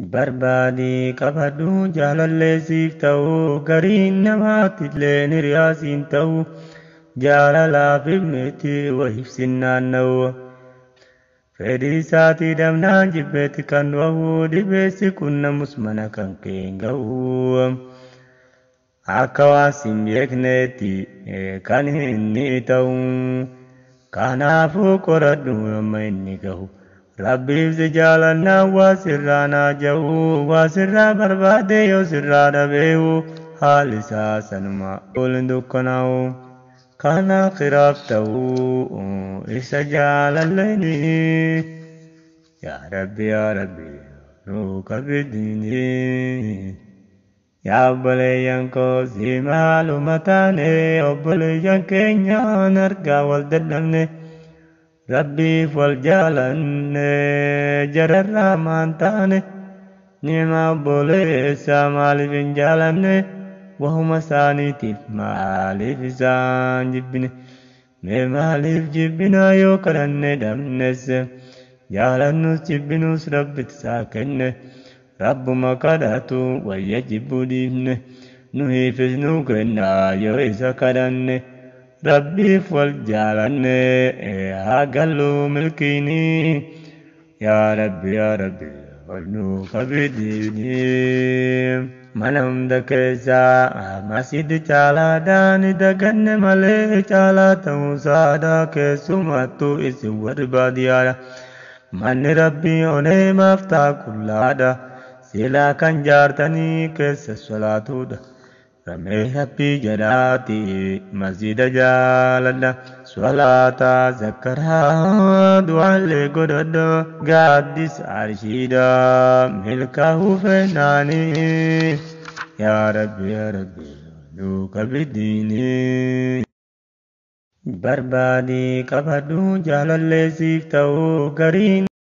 Barbaadii qabadhu jaalallee siif ta'u, gariin namaattillee hiriyaa siin ta'u, jaalalaaf miti wahiif sin naanna'u. Fedhii isaatii dhabnaan jibbeetti kan du'u, dhibeessi qunnamus mana kan kee hin ga'u. Akka waan sin beekneetti kan inni ta'u, kanaafuu qoradhu amma inni gahu. Rabbiif si jaalannaan waa sirraa naa ja'u, waa sirraa barbaade yoo sirraa dhabeehu, haalli isaa sanuma ol hin dukkanaa'u. Kan akhiraaf ta'u isa jaalalleeni. Yaa Rabbi, yaa Rabbi, nuu qabidini. Yaa obboleeyyan koo, si maaluma taane? Obboleeyyan keenyaan argaa wal dadhabne. Rabbiif wal jaalanne, jararraa maan taane? Nima obboleessaa maaliif hin jaalanne? Wahuma isaaniitiif maaliif isaan jibbine? Mee maaliif jibbinaa yoo kadhanne dhabnes? Jaalannus jibbinus Rabbitti isaa kenne. Rabbuma kadhatu wayya jibbuu dhiifne. Nuhiifis nuu kennaa yoo isa kadhanne. Rabbiif wal jaalanne haa gallu milkiini. Yaa Rabbi, yaa Rabbi, ol nuu qabidini. Mana hunda keessaa masjiddi caalaadhaan daganne malee caalaa ta'uusaadha, keessumattuu isin warri baadiyyaadha. Manni Rabbii onee maaf ta'a qullaadha? Silaa kan jaartanii keessa solaatudha. Ramee Rabbii jedhaati masjida jaaladha. Solaataa, zakkaraa, du'aallee godhadha. Gaaddis arshiidha milkaa'uu feenaanii. Yaa Rabbi, yaa Rabbi, nuu qabidini. Barbaadii qabadhu jaalallee siif ta'u, gariin